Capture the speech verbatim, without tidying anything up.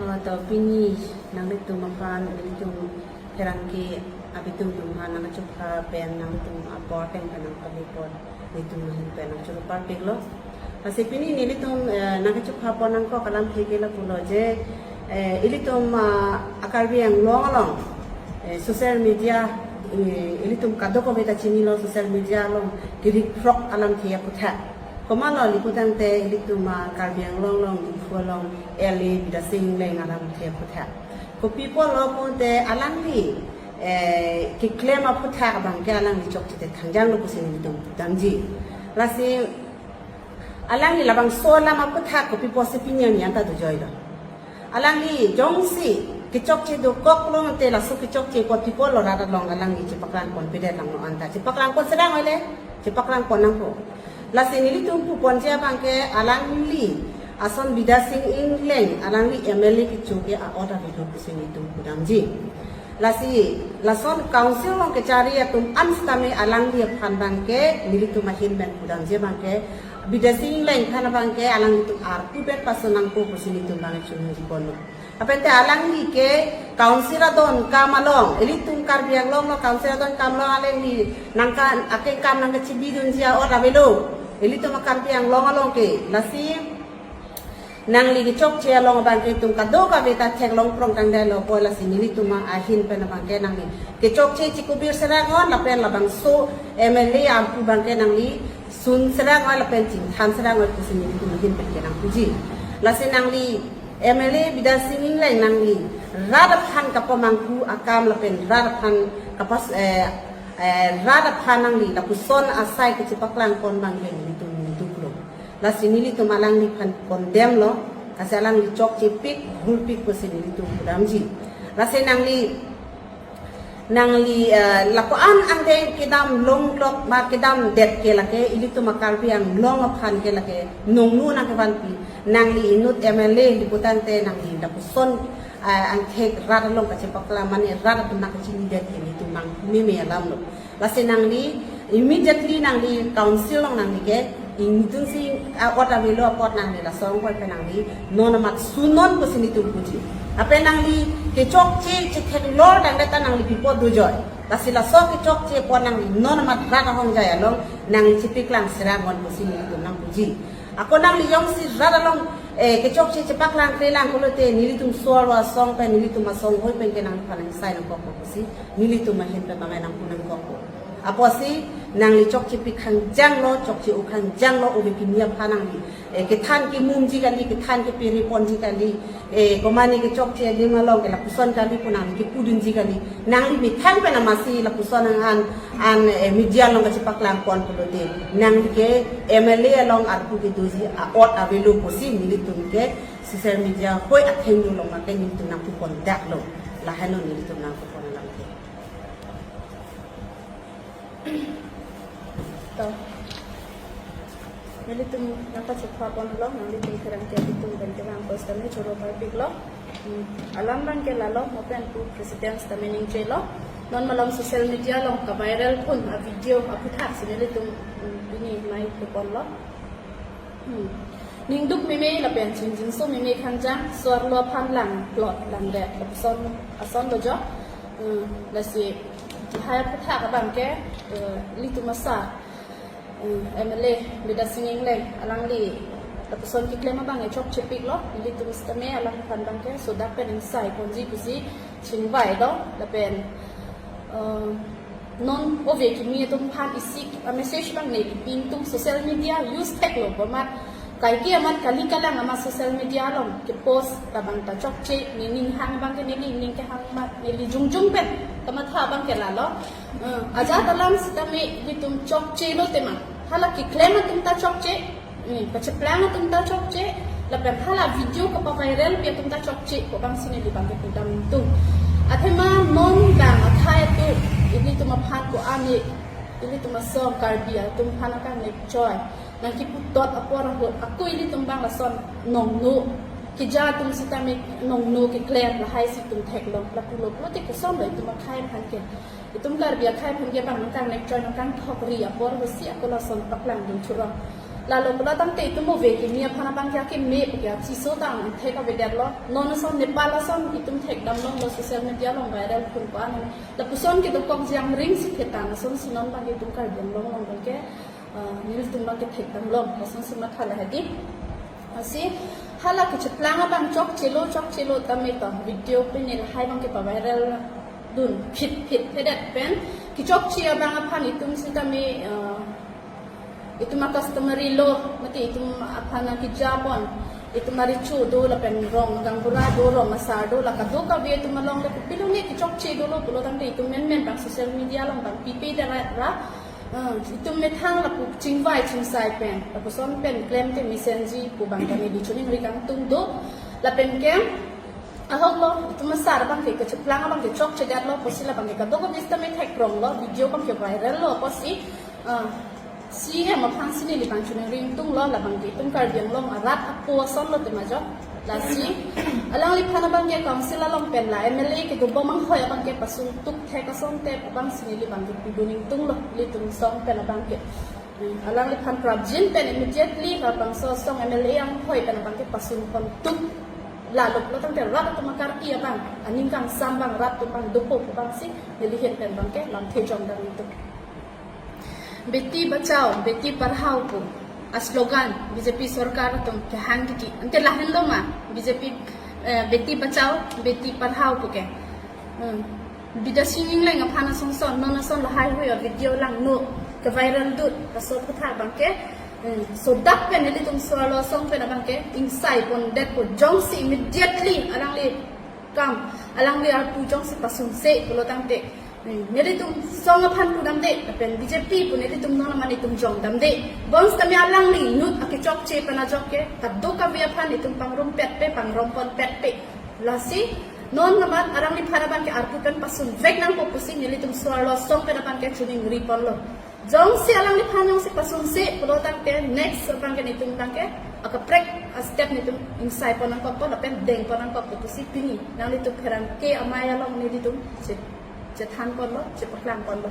Atau pini nanglitum aphan, nanglitum pherangke abitung tum aphan nangchupha pen nanglitum apor pen pen nangpali pon, nanglitum ahin pen nangchuru parpiklo. Lasi pini nelitum eh, nangchupha pon nangkok alamthe ke lapulo je eh, ilitum ah, a Karbi Anglong along eh, social media eh, ilitum kadokave ta chinilo, social media along kiri frog alamthe aputhak. Komatlo ili putangte ilitum ah, Karbi Anglong along Diphu along L A Bidasing Engleng alamthe aputhak. Kopi apotlo pute alangli eh, keklem aputhak abangke alangli chokche thekthang janglo pusi nelitum pudamji. Lasi alangli labangso alam aputhak kopi apotsi pini arni anta dojoilo. Alangli jongsi kechokche dokoklo te laso kechokche apot kopi apotlo rat along alangli chepaklang ponpedet langno anta. Chepaklang pon serang oile, chepaklang pon nangpo. Lasi nelitum puponji abangke alangli ason Bidasing Engleng alangli M L A kecho ke a-ot avelo pusi nelitum pudamji. Lasi lason council along kechari atum an sitame alangli aphan abangke nelitum ahin pen pudamji abangke Bidasing Engleng aphan abangke alanglitum arpu pen pason nangpo pusi nelitum abangke chunji ponlo. Lapen te alangli ke council adon akam along, ilitum Karbi Anglong along council adon akam along alangli nangka akeng akam nangkachebidunji a-ot avelo. Ilitum a Karbi Anglong along ke, lasi nangli kechokche along abangke itum kadokave ta theklong prong tangdetlo, poi lasi nelitum ahin pen abangke nangli kechokche chikubir serang on lapen labangso M L A arpu abangke nangli sun serang on lapen chingthan serang on pusi nelitum ahin pen ke nangpuji. Lasi nangli M L A Bidasing Engleng nangli rat aphan kapamanghu akam lapen rat aphan kapas eh, eh, rat aphan nangli lapuson asai kachepaklang pon abangke nelitum ningduklo. Lasi nelitum alangliphan condemn lo, lasi alangli chokchepik, bhulpik pusi nelitum pudamji. Lasi nangli nangli eh, lapuan angdeng kedam longlok ma kedamdet ke lake ilitum a Karbi Anglong aphan ke lake nongnu nangkevanpi, nangli inut M L A ili putangte nangli lapuson eh, angthek rat along kachepaklang mane rat atum nangkachinidet ke nelitum manghu meme alamlo. Lasi nangli immediately nangli council along nangli ke ingdunsi a-ot avelo apot nangli laso angkoi pen nangli non amat sunon pusi nelitum puji. Lapen nangli kechokche chetheklor tangdet ta nangli kopi apot dojoi. Lasi laso kechokche apot nangli non amat rat ahongjai along nangli chepaklang serang on pusi nelitum nangpuji. Ako nangli jongsi rat along eh, kechokche chepaklang klelang pulote nelitum so-arlo asong pen nelitum asong hoi pen ke nangliphan nangsai nangkokpo pusi nelitum ahin pen bang-ai nangpu nangkokpo. Apotsi nangli chokchepik hangjanglo, chokche-ok hangjanglo, ove kimi aphan nangli eh, kethan kemumji kali, kethan kepere ponji kali, eh, komane kechokche adim along ke lapuson kali pu nangli kepudunji kali. Nangli methang pen amatsi lapuson an an eh, media along kachepaklang pon pulote nangli ke M L A along arpu kedoji a-ot avelo pusi nelitum ke social media hoi athengno along ke nelitum nangpu pondaklo. Lahenlo nelitum nangpu pon alamthe. To. Nelitum nangpachupha ponlo, nanglitum pherangke abitung pen kevang post kami choro parpiklo. Hmm, alam abangke lalo, mo pen pu president sitame ningjelo. Non malom social media along kaviral pon a-video aputhaksi nelitum, hmm, pini mai puponlo. Hmm. Ningduk meme lapen chingjinso meme khangjang, so-arlo aphan lang plot lang det lapuson ason lo jo. Hmm, lasi lahai aputhak abangke, eh, ilitum asa, eh, M L A Bidasing Engleng alangli lapuson keklem abang chokchepiklo, ilitum sitame alangphan abangke sodak pen ingsai ponji pusi chingvailo, lapen, eh, non ove kimi atum aphan isi a-message abang neli pin tum social media use theklo pu amat, kaike amat kali kalang amat social media along kepost labang ta chokche, nening hang abangke neli ning kehang amat neli jongjong pen kamatha abangke lalo. Eh, ajat alam sitame ilitum chokchelo tema, hala keklem atum ta chokche, eh, kacheplang atum ta chokche, lapen hala video kapaviralpi atum ta chokche pu abangsi neli abangke pudam tum. Athema non dang akhai atum ilitum aphan ko-an, ilitum asong Karbi atum aphan akang ne choi nangkeputot apor ahut ako ilitum abang lason nongno, keja atum sitame nongno keklem lahai si itum theklong, lapulo pulote kosonlo itum akhai aphan ke. Itum Karbi akhai aphan ke bang nangkang nek choi nangkang thokri apor ahutsi ako lason paklangdun churong. Lalo pulo tangte itum ove kimi aphan abang ke akimi pu ke achiso tang thek avedetlo. Non ason Nepal ason itum thekdam longlo, social media along viral phun ko-an. Lapuson kedokok jangring si ketang ason si non abang ke itum Karbi Anglong along abang ke, ah, nelitum abang ke thekdam long ason si matha lahai di. Lasi hala kecheplang abang chokchelo chokchelo tame to video pini lahai abang ke pa-viral dun phit phit phedet pen kechokche abang aphan itum sitame, ah, itum a-customary law mate itum aphan akejapon, itum arecho do lapen rong gaonbura do, rong asar do, la kadokave itum along le kopilo ne kechokche dolo pulo tangte itum menmen abang social media along abang pipe darat ra, ah, itum methang lapu chingvai chingsai pen, lapuson pen klemte mesenji pu abang kami di chuning ri kangtung do, lapen ke ahok lo, itum asar abang ke kecheplang abang ke chokchedetlo pusi la abang ke kadokave sitame thekronglo, video abang ke viral lo pusi, ah, C M aphan si neli abang chuning ri ingtung lo, la abang ke itum Karbi Anglong arat apo ason lo tema jo. Lasi alangliphan abang ke council along pen la M L A kedobom anghoi abang ke pasun tuk thek asonte abang si neli abang ke pidun ingtung lo, ilitum asong pen abang ke. Hmm, alangliphan prapjin pen immediately labangso asong M L A anghoi pen abang ke pasun pon tuk. Lalo pulo tangte rat atum akar-i abang, aning kangsam abang, rat atum abang dopo abang si neli ahin pen abang ke lamthe jongdam ingtung. Beti Bachao, Beti Padhao pu a-slogan B J P sorkar atum kehang titi. Ante lahenlo ma B J P, eh, Beti Bachao, Beti Padhao pu ke. Hmm. Bidya Sing Engleng aphan asonson, non ason lahai hui a-video langno ke-viral dut, laso aphuthak abang ke, hmm, sodak pen nelitum so-arlo asong pen abang ke ingsai pondetpo, jongsi immediately alangli kam, alangli arpu jongsi pasunse pulo tangte, hmm, nelitum asong aphan pudamde, lapen B J P pu nelitum non aman itum jongdamde. Bonsitame alangli inut akechokche pen ajok ke kadokave aphan itum pangrumpetpe, pangromponpetpe. Lasi non aman alangliphan abang ke arpu pen pasunvek nangpo pusi nelitum so-arlo asong pen abang ke chuning ri ponlo. Jongsi alangliphan jongsi pasunse pulo tangte next abang ke nelitum abang ke akaprek a-step nelitum ingsai pon nangkokpo lapen deng pon nangkokpo pusi pini nanglitum pherangke amei along nelitum che-, chethan ponlo, chepaklang ponlo.